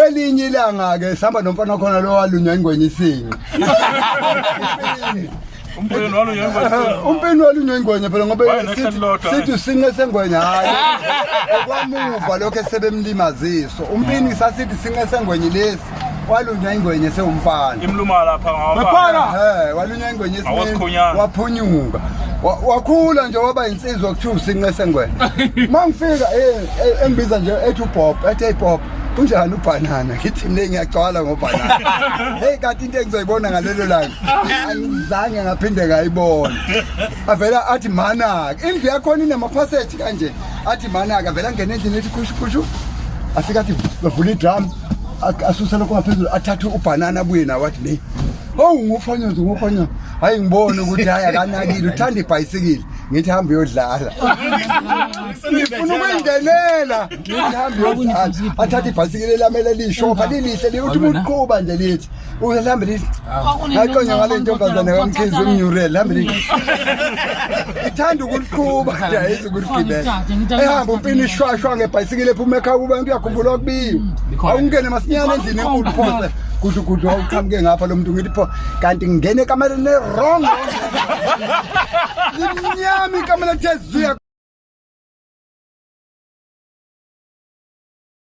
Kwelinye ilanga-ke sihamba nomfana khona lo walunywa ingwenya isinqa. Umpini walunywa ingwenya. Umpini walunywa ingwenya phela ngoba Wayenehla lilodwa. sithi usinqe sengwenya hayi. Okwamuva lokho esebemlimaziso. Umpini sasithi sinqe sengwenya lesi. Walunywa ingwenya sewumfana. Imluma lapha ngawabala. Eh, walunywa ingwenya esimeni. Awasikhonyana. Waphunyuka. Wakhula nje waba insizwa kuthiwa usinqe sengwenya. Mangifika engibiza nje ethi uBob, ethi hey Bob. Unjani ubhanana? Ngithi mina ngiyagcwala ngobhanana. Hey kanti into engizoyibona ngalelo langa angizange ngaphinde ngayibona. Avela athi mana, indlu yakhona inamaphaseji kanje. Athi mana avela ngene endlini ethi khushu khushu. Afika athi bavula idrum asuse lokho ngaphezulu athathe ubhanana abuye nawo athi ne. Oh ngufanyozi ngufanyozi. Hayi ngibone ukuthi hayi akanakile uthanda ibhayisikili. Ngithi hamba uyodlala. Ngifuna ukuyingenela. Ngithi hamba uyodlala. Athathe ibhayisikili lamele lishopha lilihle lithi umuntu uqhuba nje lithi. Uhambe lithi. Ngaqonya ngale ntombazane kaMkhize umnyurele hambe lithi. Ithanda ukuliqhuba nje ayizi ukuligibela. Ehamba umpini ishwashwa ngebhayisikili ephuma ekhaya kuba uyakhumbula okubiwe. Awungene masinyane endlini enkulu phose. Gudu gudu awuqhamuke ngapha lo muntu ngithi pho kanti ngingene ekamereni wrong. Limnyama ikamera ethe zuya.